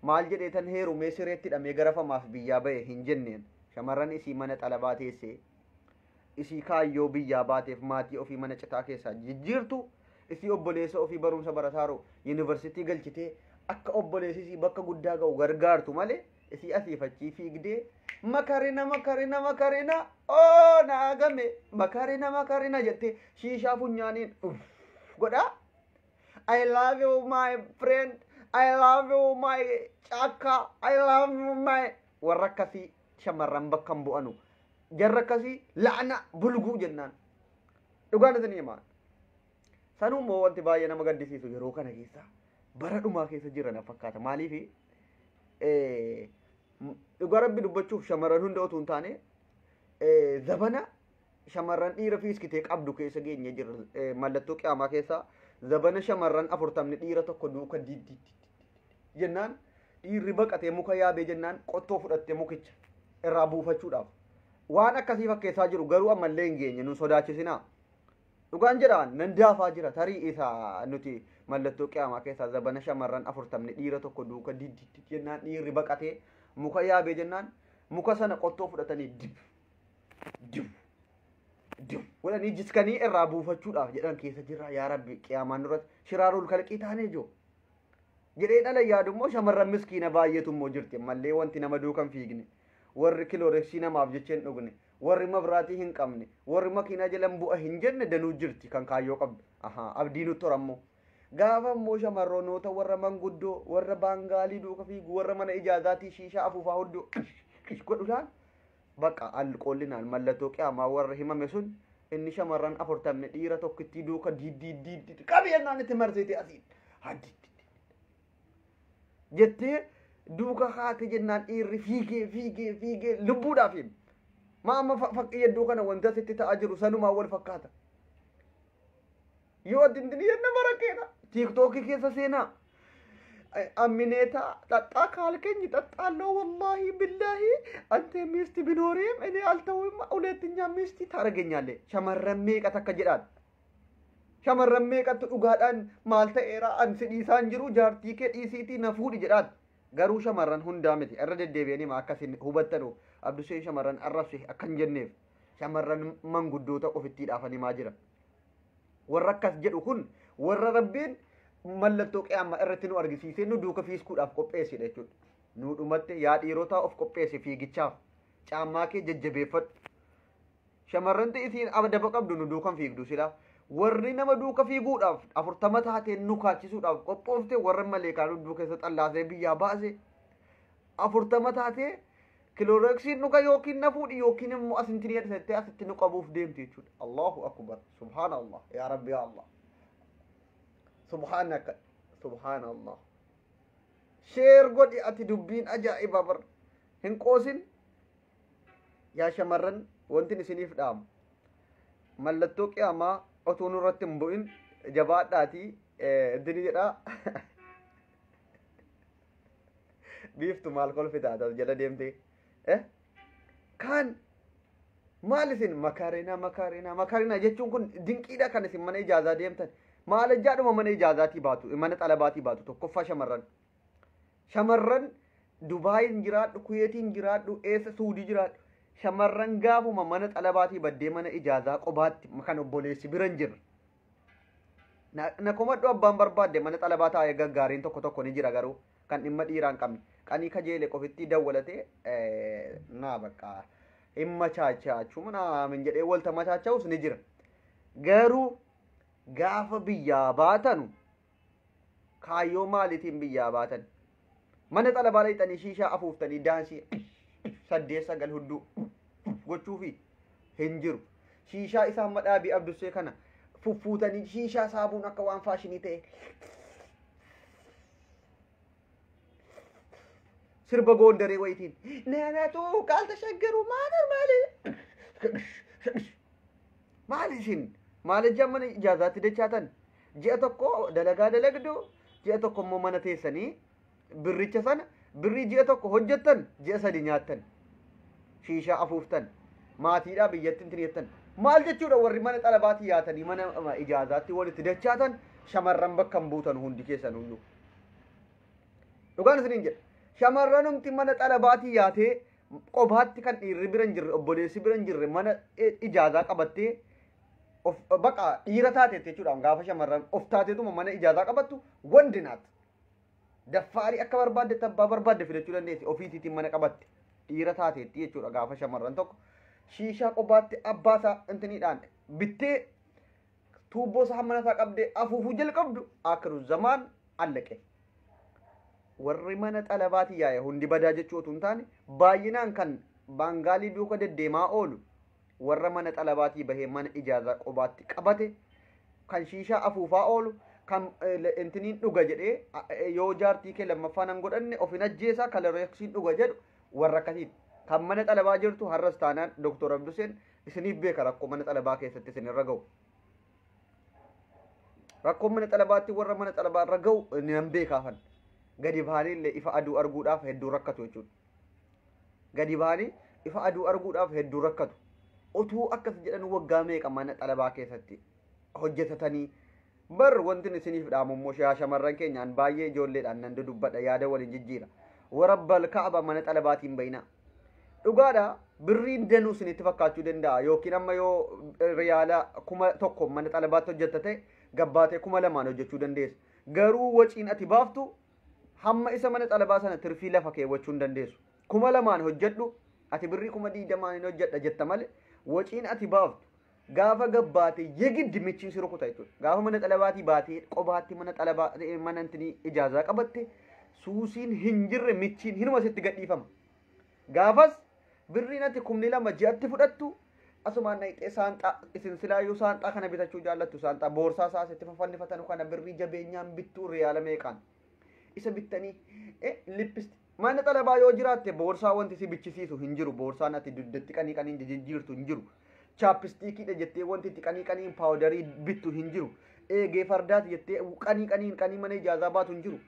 maal jedheetan heerumee sireetti hidhamee garafamaaf biyyaa ba'e hin jenneen. Shamarran isii mana xalabaa teessee isii kaayyoo biyyaa baateef maatii ofii mana citaa keessaa jijjiirtu isii obboleessa ofii barumsa barataaru yuunivarsiitii galchitee akka obboleessi isii bakka guddaa ga'u gargaartu malee isii asiif achii fiigdee makarina makarina makarina oo naagame makarina makarina jettee shiishaa funyaaniin uff godhaa. I love you my friend, I love you my cakka, I love you my warra akkasii shamarran bakka hin bu'anu. Jarra akkasii la'ana bulguu jennaan. Dhugaan isin himaa. Sanuu immoo wanti baay'ee nama gaddisiisu yeroo kana keessa bara dhumaa keessa jiran fakkaata. Maaliif dhugaa rabbi dubbachuuf shamarran hunda otoo hin taane zabana shamarran dhiira fiiskitee qabdu keessa geenye jirra. Mallattoo qiyaamaa keessa zabana shamarran 40 dhiira tokko duuka diddi jennaan dhiirri baqatee muka yaabee jennaan qottoo fudhattee mukicha irraa buufachuudhaaf. Waan akkasii fakkeessaa jiru garuu ammallee hin geenye nun sodaachisinaa. Dhugaan jedhaan nan daafaa jira tarii isa nuti mallattoo qiyaamaa keessaa zabana shamarran 40 dhiira tokko duuka diddi jennaan dhiirri baqatee muka yaabee jennaan muka sana qottoo fudhatanii dib dib dib godhanii jiskanii irraa buufachuudhaaf jedhan keessa jirra. Yaa rabbi qiyaamaan duratti shiraarul kalqii taanee jiru. Jedhee dhala yaadu immoo shamarran miskiina baay'eetu immoo jirti ammallee wanti nama duukan fiigne warri kilooreksii namaaf jecha hin dhugne warri mabraatii hin qabne warri makiinaa jalan bu'a hin jenne danuu jirti kan kaayyoo qabdu. Ahaa abdii nutti horammoo. Gaafa immoo shamarroota warra manguddoo warra baangaalii duuka fiigu warra mana ijaazaatii shiishaa afuufaa hudduu godhuudhaan bakka alqoollinaan mallattoo qiyaamaa warra himame sun inni shamarran 40 dhiira tokkittii duuka diddii diddii qabi jennaan itti marsite asiin haddi jettee duuka haate jennaan dhiirri fiigee fiigee fiigee lubbuudhaaf hima. Maa amma fakkii hedduu kana wanta sitti ta'aa jiru sanumaa wal fakkaata. Yoo addintini jenna barakkeedha. Tiiktookii keessa seenaa. Ammineeta xaxxaa kaalkeኝ ጠጣለሁ ወላሂ ቢላሂ አንተ ሚስት ቢኖርም እኔ አልተውም ሁለተኛ ሚስት ታደርገኛለህ። Shamarran meeqa takka jedhaan. Shamarran meeqatu dhugaadhaan maal ta'eera an si dhiisaan jiru jaartii kee dhiisiitii na fuudhi jedhaan. Garuu shamarran hundaa miti irra deddeebi'anii akkasin hubattanuuf Abduseen shamarran arrabse akkan jenneef shamarran manguddoota ofitti dhaafanii maa jira. Warra akkas jedhu kun warra rabbiin mallattoo qiyaamaa irratti nu argisiisee nu duuka fiiskuudhaaf qopheessedha jechuudha. Nu dhumatte yaa dhiirotaa of qopheesse fiigichaaf caammaa kee jajjabeeffadhu. Shamarran isiin adaba qabdu nu duukan fiigdu silaa. Warri nama duuka fiiguudhaaf 40 taateen nu kaachisuudhaaf qophoofte warra maleekaa hudduu keessa xallaasee biyyaa baase 40 taatee kilooreksiin dhuga yookiin na fuudhi yookiin immoo asinti ni jedhattee asitti nu qabuuf deemti jechuudha. Allahu akbar subhaanallah yaa rabbi yaa Allah subhaanaka subhaanallah. Sheer godhi ati dubbiin ajaa'iba bar hin qoosin yaa shamarran wanti isiniif dhaamu mallattoo qiyaamaa otoo nurratti hin bu'in jabaadhaatii dini jedhaa. Biiftu maal kolfita as jala deemtee? Kaan maal isin makarinaa makarinaa makarinaa jechuun kun dinqiidha kan isin mana ijaazaa deemtan. Maal ejjaadhuma mana ijaazaatii baatu, mana xalabaatii baatu tokkoffaa shamarran. Shamarran Dubaayin jiraadhu, Kuweetiin jiraadhu, eessa Suudii jiraadhu. Shamarran gaafuma mana xalabaatii baddee mana ijaazaa qobaatti kan obboleessi bira hin jirre. Na komadhu abbaan barbaadde mana xalabaa taa'ee gaggaariin tokko tokko ni jira garuu kan dhimma dhiiraa hin qabne. Qanii kajeele qofitti dawwalatee naa bakka hin machaachaachu mana jedhee walta machaacha'us ni jira. Garuu gaafa biyyaa baatanu kaayyoo maaliitiin biyyaa baatan? Mana xalabaa dhaqxanii shiishaa afuuftanii daansii 8 9 hudduu gochuufi hin jiru. Shiishaa isaan madhaabii Abdussee kana fuffuutanii shiishaa saabuun akka waan faashinii ta'e sirba goondaree wayitiin naanatu qaalta shaggaru maal maali maal isin maal ejjaan mana ijaazaatti dachaatan ji'a tokko dalagaa dalagdu ji'a tokko immoo mana teessanii birricha sana birrii ji'a tokko hojjettan ji'a 3 nyaattan shiishaa afuuftan maatiidhaa biyyatti hin jettan maal jechuudha warri mana xalabaatii yaatanii mana ijaazaatti walitti dachaatan shamarran bakka hin buutan hundi keessanuyyuu. Dhugaan isiniin jedha. Shamarranumti mana xalabaatii yaatee qobaatti kan dhiirri bira hin jirre obboleessi bira hin jirre mana ijaazaa qabattee of baqa dhiira taateetti jechuudha gaafa shamarran of taateetuma mana ijaazaa qabattu wandi naat. Daffaarii akka barbaadde abbaa barbaadde fidachuu dandeessi ofiisiitiin mana qabatte dhiira taateetti jechuudha gaafa shamarran tokko shiishaa qobaatti abbaa isaa intiniidhaan bittee tuubboo isaa mana isaa qabdee afuufuu jalqabdu akiru zamaan allaqe. Warri mana xalabaatii yaa'e hundi badaa jechuu otoo hin taane baay'inaan kan baangaalii duuka deddeemaa oolu warra mana xalabaatii bahee mana ijaazaa qobaatti qabate kan shiishaa afuufaa oolu kan intiniin dhuga jedhee yoo jaartii kee lammaffaa nan godhanne of hin ajjeesaa kaloreeksiin dhuga jedhu warra akkasiiti. Kan mana xalabaa jirtu har'as taanaan Dooktor Abduseen isiniif beeka rakkoo mana xalabaa keessatti isinirra ga'u. Rakkoon mana xalabaatti warra mana xalabaa irra ga'u nan beekaafan. Gadi bahanii illee ifa aduu arguudhaaf hedduu rakkatu jechuudha. Gadi bahanii ifa aduu arguudhaaf hedduu rakkatu. Otuu akkas jedhan waggaa meeqa mana xalabaa keessatti hojjetatanii bar wanti isiniif dhaamu immoo shamarran keenyaan baay'ee ijoolleedhaan nan dudubbadha yaada waliin jijjiira. Warabbal ka'aba mana xalabaatiin bayinaa. Dhugaadha birriin danuu isinitti fakkaachuu danda'a yookiin amma yoo riyaala 1000 mana xalabaatti hojjetta gabbaatee 2000 hojjechuu dandeessa. Garuu waciin ati baaftu hamma isa mana xalabaa sana tirfii lafa keewwachuu hin dandeessu. 2000 hojjedhu ati birrii 20,000 hin hojjedha jetta malee waciin ati baaftu gaafa gabbaatee yegiddi michiin si rukuta jechuudha. Gaafa mana xalabaatii baatee qobaatti mana xalabaa mana intinii ijaazaa qabatte suusiin hin jirre michiin hinuma sitti gadhiifama. Gaafas birriin ati 2,000 ji'atti fudhattu asumaan naqxee saanxaa isin silaayyuu saanxaa kana bitachuu jaallattu saanxaa boorsaa isaa sitti faffannifatanu kana birrii jabeenyaan bittuu riyaala meeqaan isa bittanii lippisti mana xalabaa yoo jiraatte boorsaa wanti si bichisiisu hin jiru boorsaan ati dugdatti qanii qaniin jijjiirtu hin jiru chaappistiikiidha jettee wanti itti qanii qaniin paawudarii bittu hin jiru eegee fardaati jettee qanii qaniin qanii mana ijaazaa baatu hin jiru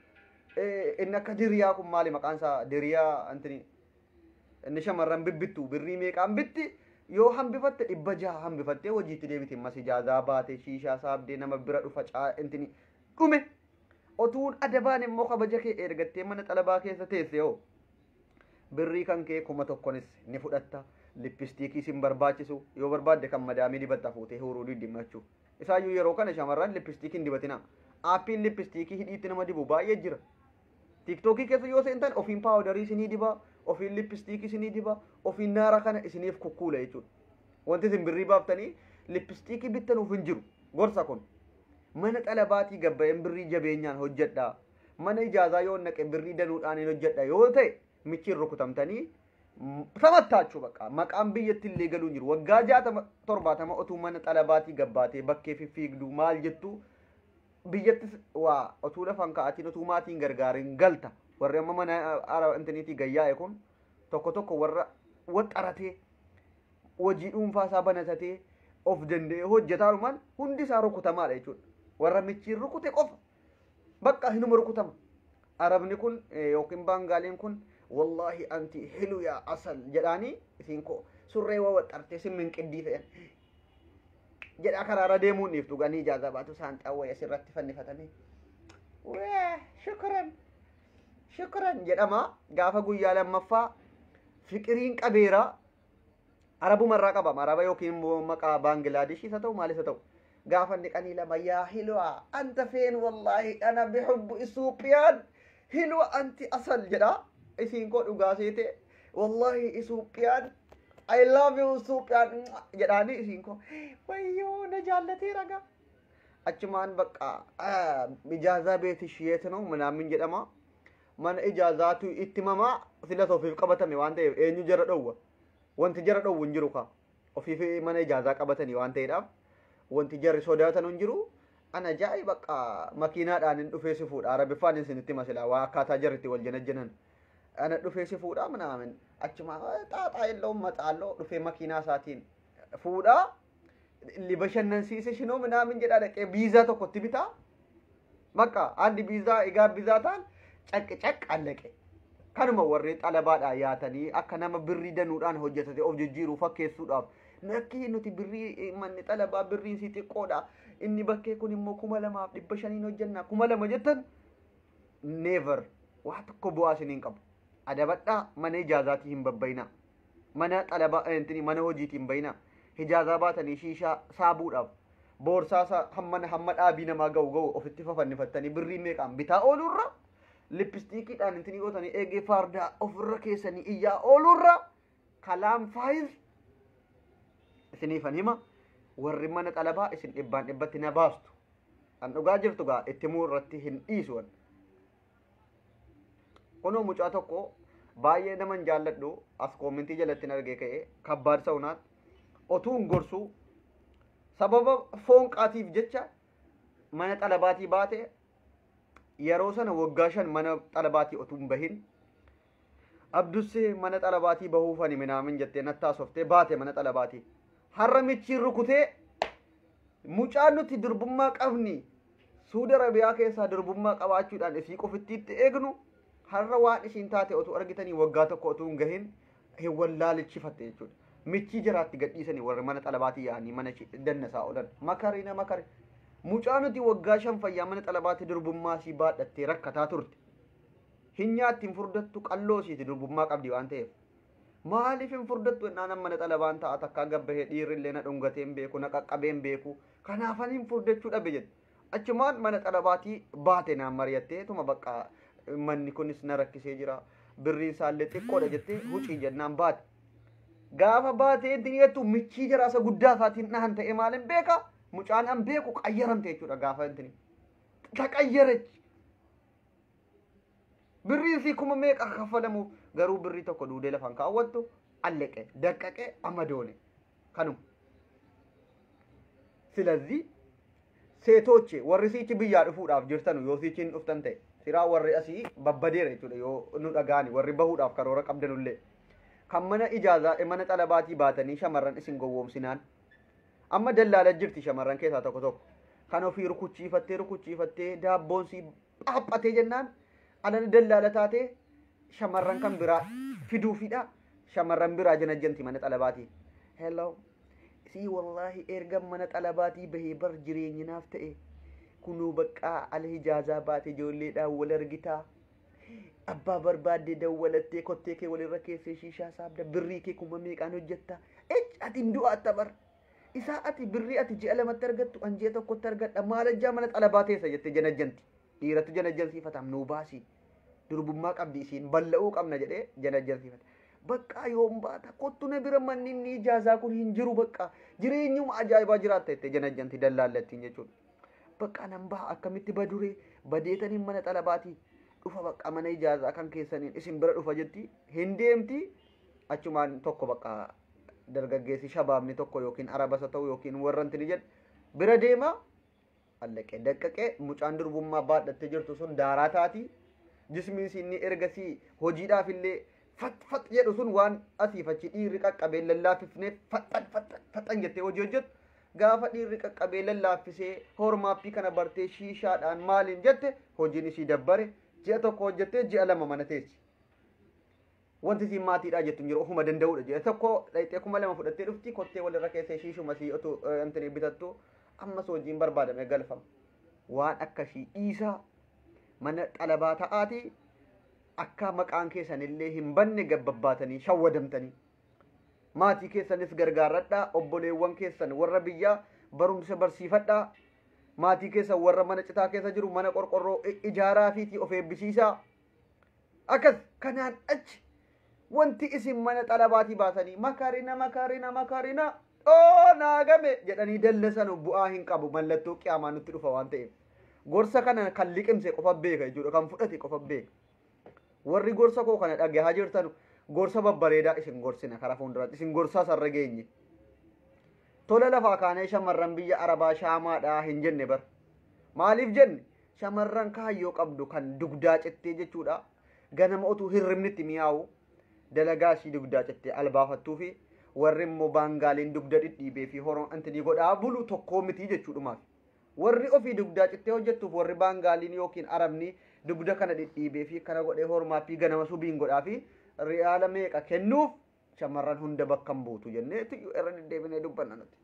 inni akka diriyaa kun maali maqaan isaa diriyaa antini inni shamarran bibbittu birrii meeqaan bitti yoo hambifatte 600 hambifattee hojiitti deebite mas ijaazaa baate shiishaa saabdee nama bira dhufa intini dhume otuun adabaan immoo kabaja kee ergattee mana xalabaa keessa teesse yoo birrii kan kee 1000nis ni fudhatta lippistiikii sin barbaachisu yoo barbaadde kan madaamii dibatta fuutee huuruu diddimachuu isaayyuu yeroo kana shamarran lippistiikii hin dibatina aappiin lippistiikii hidhiitti nama dibu baay'ee jira. Tiiktookii keessa yoo seentan ofiin paawudarii isinii dibaa ofiin lippistiikii isinii dibaa ofiin naara kana isiniif kukkuula jechuudha. Wanti isin birrii baaftanii lippistiikii bittanuuf hin jiru gorsa kun. Mana xalabaatii gabbayeen birrii jabeenyaan hojjedha. Mana ijaazaa yoo naqe birrii danuudhaan hin hojjedha yoo ta'e michiin rukutamtanii samattaachuu baqa maqaan biyyatti illee galuu hin jiru. Waggaa 60 70 otuu mana xalabaatii gabbaatee bakkee fiffiigduu maal jettu biyyattis waa otuu lafaan ka'atiin otuu maatiin gargaariin galta. Warri amma mana intiniitii gayyaa'e kun tokko tokko warra waxaratee hojii dhuunfaa isaa banatatee of danda'ee hojjetaarumaan hundi isaa rukutamaadha jechuudha. Warra michiin rukute qofa bakka hinuma rukutama. Arabni kun yookiin baangaaliin kun Wallaahi anti hilu yaa asal jedhaanii isiin koo surree wawaxxartee simmin qiddii fe'an jedhaa karaarra deemuun dhiiftu ganii ijaazaa baatu saanxaa wayii asirratti fannifatanii. Wee shukran shukran jedhama. Gaafa guyyaa lammaffaa fiqiriin qabeera, arabumarraa qabama, araba yookiin immoo maqaa Baangilaadesh isa ta'u maalis haa ta'u, gaafa inni qanii lama yaa hilwa anta feen wallaahi ana bihubbu Isuuphiyaan hilwa anti asal jedha. Isiin koo dhugaa seete, wallaahi Isuuphiyaan I love you Isuuphiyaan jedhaanii, isiin koo wayyoo na jaallatee ragaa. Achumaan bakka ijaazaa beeti shiyeet ነው ምናምን jedhama. Mana ijaazaatu itti mamaa sila ofiif qabatame waan ta'eef eenyu jara dhowwa? Wanti jara dhowwu hin jiru kaa. Ofiif mana ijaazaa qabatanii waan ta'eedhaaf wanti jarri sodaatan hin jiru. Ana jaa'i bakka makiinaadhaan hin dhufee si fuudha. Arabiffaan isinitti masilaa waa akkaataa jarri itti wal janajjanan. Ana dhufee si fuudha ምናምን achuma xaaxaa የለውም መጣለው dhufee makiinaa isaatiin fuudha. Li bashannansiise shinoo ምናምን jedhaa dhaqee biizaa tokkotti bitaa. Bakka andi biizaa egaa biizaa ta'an caq caq allaqe. Kanuma warri xalabaadhaan yaatanii akka nama birrii danuudhaan hojjetate of jijjiiruu fakkeessuudhaaf. Nakki nuti birrii manni xalabaa birriin si xiqqoodha. Inni bakkee kun immoo 2500n hojjenna 2000 jettan, never, waa tokko bu'aa isiniin qabu. Adabadhaa, mana ijaazaatii hin babbayinaa. Mana xalabaa mana hojiitii hin bayinaa. Ijaazaa baatanii shiishaa saabuudhaaf boorsaa hamma hamma dhaabii namaa ga'u ga'u ofitti fafannifattanii birrii meeqaan bitaa oolurra, lippistiikiidhaan intini gootanii eegee fardaa ofirra keessanii iyyaa oolurra, kalaam faayiz isiniifan hima, warri mana xalabaa isin dhibbaan dhibbatti na baastu. Kan dhugaa jirtu gaa itti himuu irratti hin dhiisu. Kunoo mucaa tokko baay'ee naman jaalladhu as koomintii jalatti argee ka'ee kabbaad sa'unaat otuu hin gorsuu sababa foonqaatiif jecha mana xalabaatii baate. Yeroo sana waggaa 5 mana xalabaatii otuu hin bahin, Abdussee mana xalabaatii bahuufani minaamin jettee nattaasoftee baate mana xalabaatii. Har'a michiin rukutee mucaan nuti durbummaa qabni Suudi Arabiyaa keessaa durbummaa qabaachuudhaan isii qofittiitti eegnu har'a waan isiin taate otuu argitanii, waggaa tokko otuu hin gahin hin wallaalichifatte jechuudha. Michii jaraatti gadhiisanii warri mana xalabaatii yaa'anii mana dannasaa oolan. Makarina makari. Mucaa nuti waggaa 5 fayyaa mana xalabaatti durbummaa isii baadhattee rakkataa turte. Hin nyaatti, hin furdattu, qalloo isiiti durbummaa qabdi waan ta'eef. Maaliif hin furdattu ennaan, mana xalabaan ta'a takkaa gabbahee dhiirri illee na dhungatee hin beeku, na qaqqabee hin beeku. Kanaafan hin furdachuu dhabe jette. Achumaan mana xalabaatii baate naan mari'attee tuma bakka manni kunis na rakkisee jira. Birriin isaallee xiqqoodha jettee hucii jennaan baate. Gaafa baatee inni jettu michii jaraasa guddaa isaatiin dhahan ta'e maalin beeka? Mucaan an beeku qayyaramte jechuudha gaafa intini. Taqayyarech. Birriin sii kuma meeqa kaffalamuuf garuu birrii tokko duudee lafaan kaawwattu, alleqe daqqaqe amadoone kanuma. ስለዚህ ሴቶች warri siichi biyyaa dhufuudhaaf jirtanu, yoo siichiin dhuftan ta'e siraa warri asii babbadeera jechuudha, yoo nu dhagaani warri bahuudhaaf karoora qabdanullee kan mana ijaazaa mana xalabaatii baatanii shamarran isin gowwoomsinaan amma dallaala jirti. Shamarran keessaa tokko tokko kan ofii rukuchiifattee rukuchiifattee daabboon sii phaphatee jennaan alana dallaala taatee shamarran kan biraa fiduufidha. Shamarran biraa janajjanti mana xalabaatii. Hello, sii wallaahi erga mana xalabaatii bahee bar jireenyi naaf ta'e, kunuu baqqaa ala ijaazaa baate ijoolleedhaan wal argitaa, abbaa barbaadde dawwalattee kottee kee walirra keessee shiishaa saabda, birrii kee kuma meeqaan hojjetta, ech ati hin du'aatta bar isaa, ati birrii ati ji'a lamatti argattu an ji'a tokkotti argadha, maal ajjaa mana xalabaa teessa jettee janajjanti. Dhiiratu janajjansiifatam, nuu baasii durbummaa qabdi isiin balla'uu qabna jedhee janajjansiifata. Bakka yoom baata, kottu na bira, manni inni ijaazaa kun hin jiru, bakka jireenyuma ajaa'ibaa jiraatta jettee janajjanti dallaallattiin jechuudha. Bakka nan baha, akkamitti baduree badeetaniin mana xalabaatii dhufa, bakka mana ijaazaa kan keessaniin isin bira dhufa jetti hin deemti. Achumaan tokko bakka dargaggeessi shabaabni tokko yookiin arabasa ta'u yookiin warranti ni jedhu bira deema, allaqee daqqaqee mucaan durbummaa baadhattee jirtu sun daaraa taati. Jismiin inni ergasii hojiidhaaf illee fat fat jedhu sun waan asiif achi dhiirri qaqqabee lallaaffifneef faxan faxan faxan jettee hojii hojjettu, gaafa dhiirri qaqqabee lallaaffisee hormaappii kana bartee shiishaadhaan maaliin jette hojiin isii dabbare, ji'a tokko hojjettee ji'a 2 mana teessi. Wanti siin maatiidhaa jettu hin jiru, ofuma danda'uudha jedhe. Tokko dhayxee 2000 fudhattee dhufti, kottee walirra keessee shiishuma sii otuu antini bitattu ammas hojiin barbaadame galfama. Waan akkasii dhiisaa, mana xalabaa ta'aatii akka maqaan keessanillee hin banne gabbabbaatanii shawwadamtanii. Maatii keessanis gargaarradhaa, obboleewwan keessan warra biyyaa barumsa barsiifadhaa, maatii keessan warra mana citaa keessa jiru mana qorqorroo ijaaraa fiitii of eebbisiisaa. Akkas kanaan achi wanti isin mana xalabaatii baasanii makarina makarina makarina dhoo naagame jedhanii dallasanu bu'aa hin qabu, mallattoo qiyaamaa nutti dhufa waan ta'eef. Gorsa kana kan liqimse qofa beeka jechuudha, kan fudhate qofa beeka. Warri gorsa koo kana dhagahaa jirtan gorsa babbareedaa isin gorsina karaa fuulduraatti isin gorsaa sarara geenye. Tola lafaa kaanee shamarran biyya Arabaa shaamaadhaa hin jenne bar. Maaliif jenne? Shamarran kaayyoo qabdu kan dugdaa cittee jechuudha. Ganama otuu hirribni itti mi'aawu dalagaa ishii dugdaa cittee albaafattuu fi warri immoo baangaaliin dugda dhidhiibee fi horoon antinii godhaa bulu tokkoo mitii jechuudhumaaf. Warri ofii dugdaa cittee hojjettuuf warri baangaaliin yookiin arabni dugda kana dhidhiibee fi kana godhee hormaa fi ganama subiin godhaa fi riyaala meeqa kennuuf shamarran hunda bakka hin buutu jennee irra deddeebinee dubbanna nuti.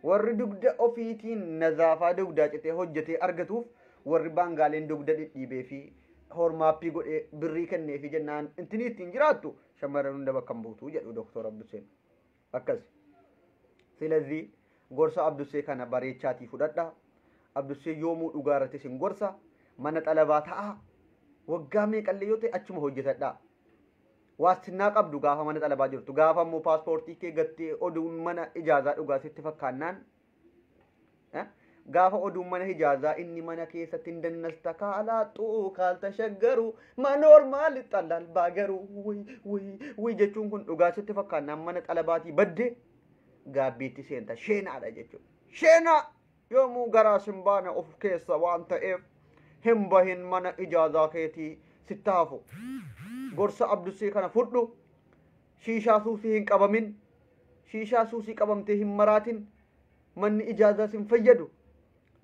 Warri dugda ofiitiin nazaafaa dugdaa citee hojjetee argatuuf warri baangaaleen dugda dhidhiibee fi hormaappii godhee birrii kennee fi jennaan intinii ittiin jiraattu shamarran hunda bakka hin buutu jedhu Doktor Abduseen. Akkas. Silazii gorsa Abdusee kana bareechaatii fudhadha. Abdusee yoomuu dhugaa irratti isin gorsa. Mana xalabaa ta'a. Waggaa meeqallee yoo ta'e achuma hojjetadha. Waastinnaa qabdu gaafa mana xalabaa jirtu. Gaafa immoo paaspoortii kee gattee oduun mana ijaazaa dhugaa sitti fakkaannaan. Gaafa oduun mana ijaazaa inni mana keessatti hin dannasta kaalaaxuu kaalta shaggaru manoor maali xalaal baagaru wuy wuy jechuun kun dhugaa sitti fakkaannaan mana xalabaatii badde gaabbiitti seenta sheenaadha jechuudha. Sheenaa yoomuu garaa sin baane of keessa waan ta'eef hin bahin mana ijaazaa keetii sitti hafu. Gorsa Abdusee kana fudhu. Shiishaa suusii hin qabamin. Shiishaa suusii qabamtee hin maraatin. Manni ijaazaa sin fayyadu.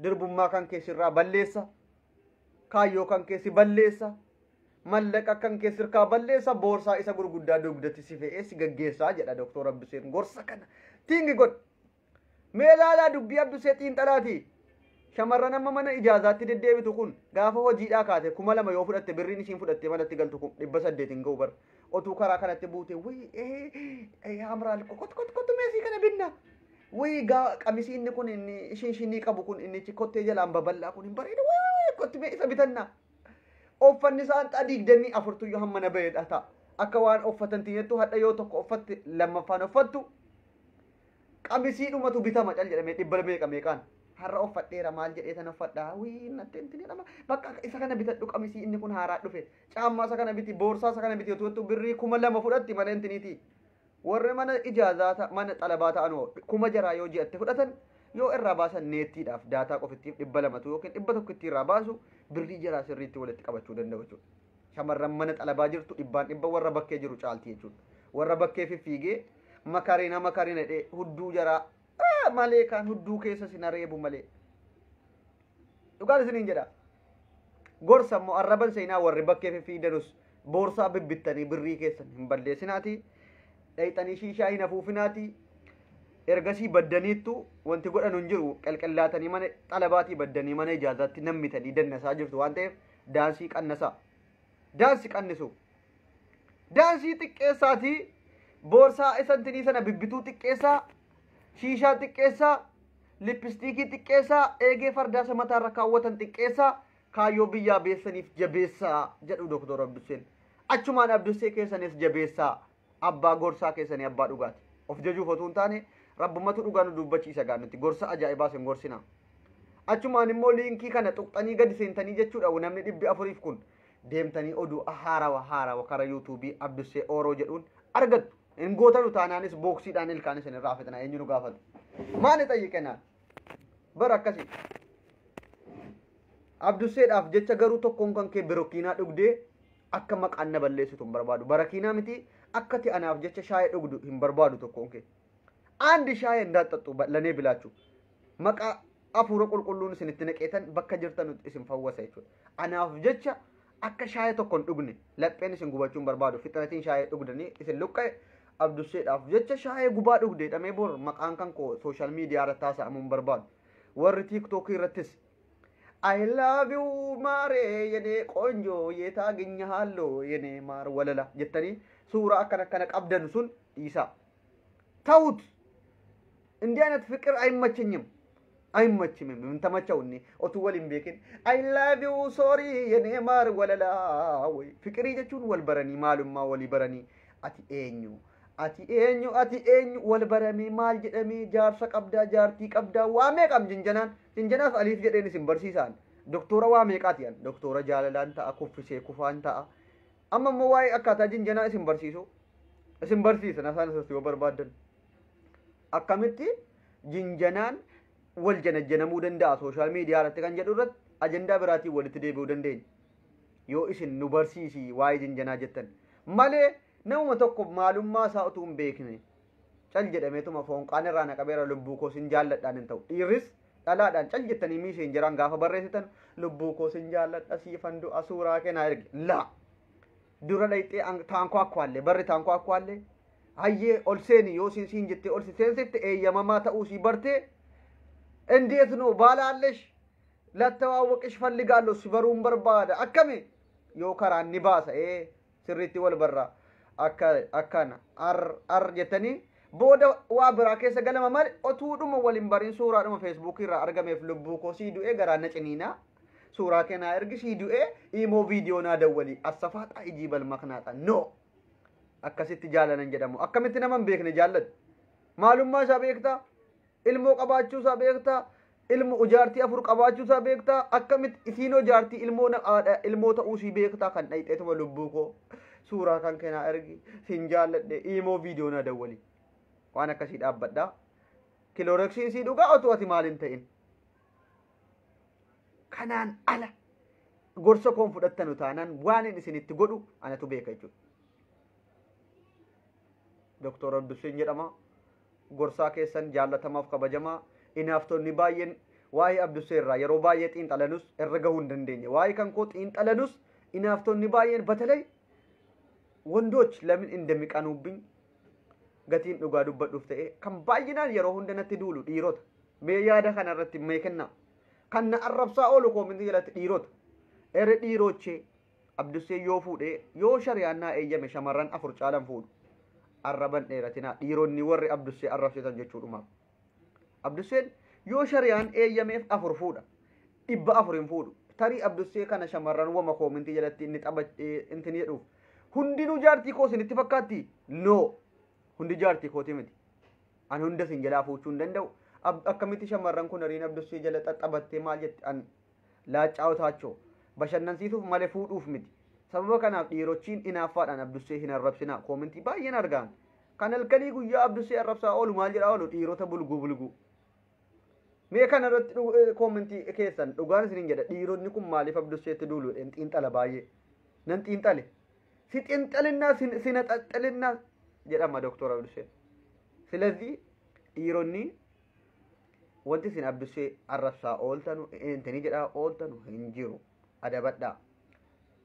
Dirbummaa kan keessirraa balleessa. Kaayyoo kan keessi balleessa. Mallaqa kan keessirkaa balleessa. Boorsaa isa gurguddaa dugdatti si fe'ee si gaggeessaa jedha Doktor Abduseen gorsa kana. Tiingi godh. Mee ilaalaa dubbii Abdusee xiinxalaati. Shamarran amma mana ijaazaatti deddeebitu kun gaafa hojiidhaa kaate 2000 yoo fudhatte birriin ishiin fudhattee manatti galtu kun 800 hin ga'u bar. Otuu karaa kanatti buute wuyi hamraal kot kot kot meesii kana binna. Wuyi qamisii inni kun inni ishiin shinii qabu kun inni kottee jalaan babal'aa kun hin bareeda wuyi kotti mee isa bitanna. Uffanni isaan xaa 24 tuyyuu hamma na bahedha ta'a. Akka waan uffatan tiyyattu hadha yoo tokko uffatte lammaffaan uffattu qamisii dhumatu bitama cal jedhamee dhibba meeqa meeqaan. Har'a uffadheera maal jedhee sana uffadhaa wii natti inti jedhama bakka isa kana bitadhu qamisii inni kun haaraa dhufe caammaa isa kana biti boorsaa isa kana biti otoo birrii 2000 fudhatti mana intiniiti. Warri mana ijaazaa mana xalabaa ta'an kuma jaraa yoo ji'atte fudhatan yoo irraa baasan neettiidhaaf daataa qofittiif 200 yookiin 100 irraa baasu birrii jaraa sirriitti walitti qabachuu danda'u jechuudha. Shamarran mana xalabaa jirtu dhibbaan dhibba warra bakkee jiru caalti jechuudha. Warra bakkee fiffiigee makarina makarina jedhee hudduu jaraa malee kan hudduu keessa sin areebu malee. Dhugaan isiniin jedha. Gorsa immoo arraban seenaa warri bakkee fiffiidanus boorsaa bibbittanii birrii keessan hin balleessinaati. Dhayxanii shiishaa hin afuufinaati. Ergasii baddaniittu wanti godhan hin jiru qalqallaatanii mana xalabaatii baddanii mana ijaazaatti nammitanii dannasaa jirtu waan ta'eef daansii qannasaa. Daansii qannisu. Daansii xiqqeessaatii boorsaa isantinii sana bibbituu xiqqeessaa. Shiishaa xiqqeessaa, lippistiikii xiqqeessaa, eegee fardaa isa mataarra kaawwatan xiqqeessaa, kaayyoo biyyaa beessaniif jabeessaa jedhu Doktor Abduseen. Achumaan Abdusee keessanis jabeessaa, abbaa gorsaa keessanii abbaa dhugaati. Of jajuuf otoo hin taane rabbumatu dhugaa nu dubbachiisa gaa nuti gorsa ajaa'ibaa isin gorsina. Achumaan immoo liinkii kana tuqxanii gadi seentanii jechuudha namni 400 kun deemtanii oduu haarawa haarawa karaa yuutuubii Abdusee Ooroo jedhuun argattu. Hin gootanu taanaanis booksiidhaan ilkaan isin irraa fixna eenyu nu gaafatu. Maali xayyiqenaan? Bara akkasii. Abduseedhaaf jecha garuu tokkoon kan kee birokiinaa dhugdee akka maqaan na balleessitu hin barbaadu. Barakiinaa miti akka ti anaaf jecha shaayee dhugdu hin barbaadu tokkoon kee. Andi shaayee hin daaxxattu lanee bilaachuu. Maqaa hafuura qulqulluun isinitti naqeetan bakka jirtan isin fawwasa jechuudha. Anaaf jecha Akka shaayee tokko hin dhugne lapheen isin gubachuu hin barbaadu. Fixanatiin shaayee dhugdanii isin luqqa'e Abdusseedhaaf jecha shaayee gubaa dhugde jedhamee bor maqaan kan koo social media irratti haasa'amuu hin barbaadu. Warri TikTokii irrattis I love you maaree yenee ቆንጆ የታገኘሃለሁ የኔ ማር ወለላ jettanii suuraa akkana akkana qabdan sun dhiisaa. ተዉት። እንዲህ አይነት ፍቅር አይመቸኝም አይመችምም። ምን ተመቸው እኔ otuu wal hin beekin I love you sorry የኔ ማር ወለላ ወይ fiqirii jechuun wal baranii maalummaa walii baranii ati eenyu ati eenyu ati eenyu wal baramee maal jedhamee jaarsa qabdaa jaartii qabdaa waa meeqam jinjanaan jinjanaaf aliif jedheen isin barsiisaan doktora waa meeqaati an doktora jaalalaan ta'a kuffisee kufaan ta'a amma immoo waa'ee akkaataa jinjanaa isin barsiisu isin barsiisan asaan isas yoo barbaaddan akkamitti jinjanaan wal janajjanamuu danda'a social media irratti kan jedhu irratti ajandaa biraatiin walitti deebi'uu dandeenya yoo isin nu barsiisi waa'ee jinjanaa jettan malee namuma tokko maalummaa isaa utuu hin beekne cal jedhameetuma foonqaan irraa naqabeera lubbuu koo sin jaalladhaan hin ta'u dhiirris dhalaadhaan cal jettanii miisheen jiraan gaafa barreessitan lubbuu koo sin jaalladha siifan du'a suuraa kee naa ergi laa dura dhayxee taankoo akkwaallee barri taankoo akkwaallee hayyee ol seeni yoo siin siin jettee ol si seensifte eeyyamamaa ta'uu sii bartee እንዴት ነው ባላለሽ ላተዋወቅሽ ፈልጋለሁ ሲበሩን barbaada akkami yoo karaan ni baasa ee sirriitti wal barra akka akkana ar ar jettanii booda waa biraa keessa galama malee otuudhuma wal hin barin suuraadhuma feesbuukii irraa argameef lubbuu koo sii du'ee garaa na ciniinaa suuraa kee naa ergi sii du'ee imoo viidiyoo naa dawwali assafaaxaa ijii balmaknaaxa no akkasitti jaalanan jedhamu akkamitti nama hin beekne jaallatu maalummaa isaa beektaa ilmoo qabaachuu isaa beektaa ilmo jaartii afur qabaachuu isaa beektaa akkamitti isiinoo jaartii ilmoo haadha ilmoo ta'uu sii beektaa kan dhayxeetuma lubbuu koo suuraa kan kee naa ergi sin jaalladhe imoo viidiyoo naa dawwali waan akkasii dhaabbadhaa kilooreksiin sii dhugaa otoo ati maal hin ta'in kanaan ala gorsa koon fudhattanu taanaan waan inni isinitti godhu anatu beeka jechuudha. Doktor Abduseen jedhama. Gorsaa keessan jaallatamaaf kabajamaa inaaftonni baay'een waa'ee Abdusee irraa yeroo baay'ee xiinxalanus irra gahuu hin dandeenye. Waa'ee kan koo xiinxalanus inaaftonni baay'een በተለይ ወንዶች ለምን እንደሚቀኑብኝ gatiin dhugaa dubbadhuuf ta'e kan baay'inaan yeroo hunda natti duulu dhiirota. Mee yaada kana irratti mee kennaa. Kan na arrabsaa oolu koomintii jalatti dhiirota. Erre dhiirochee Abdusee yoo fuudhee yoo shariyaan naa eeyyame shamarran afur caalan fuudhu. Arraban dheeratinaa dhiironni warri Abdusee arrabsitan jechuudhumaaf. Abduseen yoo shariyaan eeyyameef afur fuudha. 400 hin fuudhu. Tarii Abdusee kana shamarran wama koomintii jalatti inni taphachee inti ni jedhuuf. Hundinuu jaartii koo isinitti fakkaatti? No. Hundi jaartii kooti miti. An hunda isin jalaa fuuchuu hin danda'u. Akkamitti shamarran kun hariin Abdusee jala xaxxabattee maal jetti? An laaccaa otaachoo bashannansiisuuf malee fuudhuuf miti. Sababa kanaaf dhiirochiin inaaffaadhaan Abdusee hin arrabsinaa. Koomintii baay'een argaan. Kan halkanii guyyaa Abdusee arrabsaa oolu maal jedhaa oolu dhiirota bulguu bulguu. Mee kana irratti koomintii keessan dhugaan isiniin jedha dhiironni kun maaliif Abduseetti duulu jedheen xiinxala baay'ee. Nan xiinxale. Si xiinxalinnaa si naxaxxalinnaa jedhama Doktor Abduseen. ስለዚህ dhiironni wanti isin Abdusee arrabsaa ooltanu intini jedhaa ooltanu hin jiru. Adabadhaa.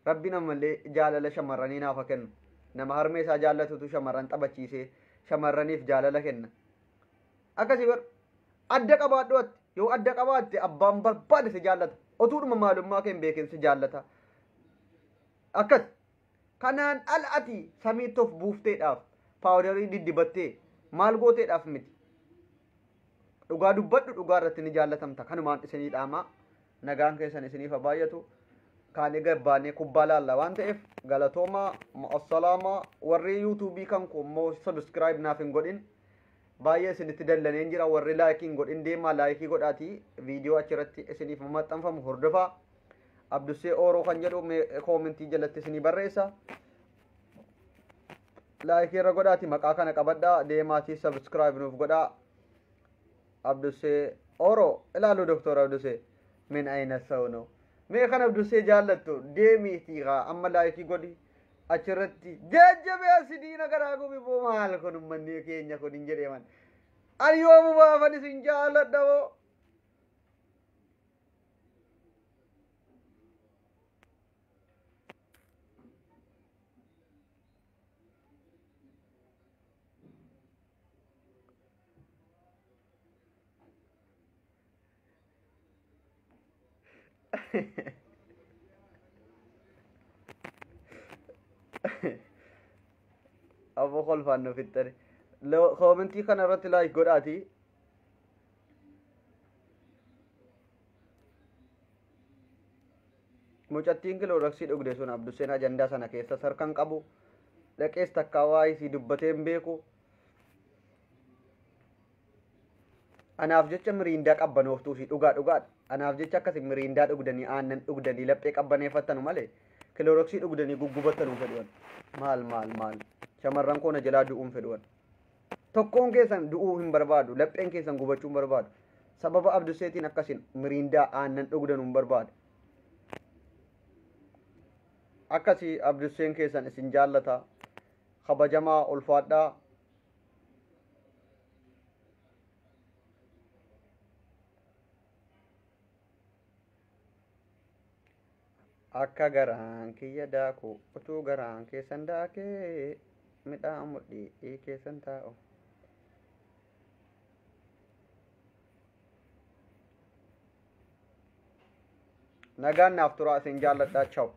Rabbi namallee jaalala shamarranii naaf haa kennu. Nama harmee isaa jaallatutu shamarran taphachiisee shamarraniif jaalala kenna. Akkasii bar adda qabaadhu ati yoo adda qabaatte abbaan barbaade si jaallata. Otuudhuma maalummaa kee hin beekin si jaallata. Akkas kanaan ala ati samiitti of buufteedhaaf paawudarii diddibattee maal gooteedhaaf miti. Dhugaa dubbadhu dhugaa irratti ni jaallatamta. Kanumaan isinii dhaamaa nagaan keessan isiniif haa baay'atu. Kaanii gabbaanee kubbaa laalla waan ta'eef galatoomaa ma'assalaamaa warri yuutuubii kan koo immoo subscribe naaf hin godhin baay'ee isinitti dallaneen jira warri laayikii hin godhin deemaa laayikii godhaatii viidiyoo achirratti isiniif maxxanfamu hordofaa. Abdusee Ooroo kan jedhu koomentii jalatti isinii barreessa. Laayikii irra godhaati maqaa kana qabadhaa deemaatii subscribe nuuf godhaa. Abdusee Ooroo ilaalu Doktor Abdusee min ayna saw ነው. Mee kan Abdusee jaallattu deemiitii haa amma laayikii godhi achirratti jajjabeessi diina garaa gubi boo maal kun uummanni keenya kun hin jedheeman. Ani yoomu baafan isin jaalladha boo. Abbo kolfaan nu fixxani. Koomentii kana irratti laayik godhaati. Mucattiin kilooraksii dhugde sun Abduseen ajandaa sana keessa sarkan qabu. Dhaqees takkaa waa isii dubbatee hin beeku. Anaaf jecha miriindaa qabbanooftuu fi dhugaa dhugaadha. Anaaf jecha akkasi miriindaa dhugdanii aannan dhugdanii laphee qabbaneeffattanu malee kilooraksii dhugdanii guggubattanuu fedhuwan. Maal maal maal shamarran koo na jalaa du'uun fedhuwan. Tokkoon keessan du'uu hin barbaadu, lapheen keessan gubachuu hin barbaadu. Sababa Abduseetiin akkasin miriindaa aannan dhugdanuu hin barbaadu. Akkasii Abduseen keessan isin jaallata. Kabajamaa ulfaadhaa. Akka garaan kiyya daaku utuu garaan keessan daakee midhaan mudhii keessan taa'u. Nagaan naaf turaa, isin jaalladhaa, chaw.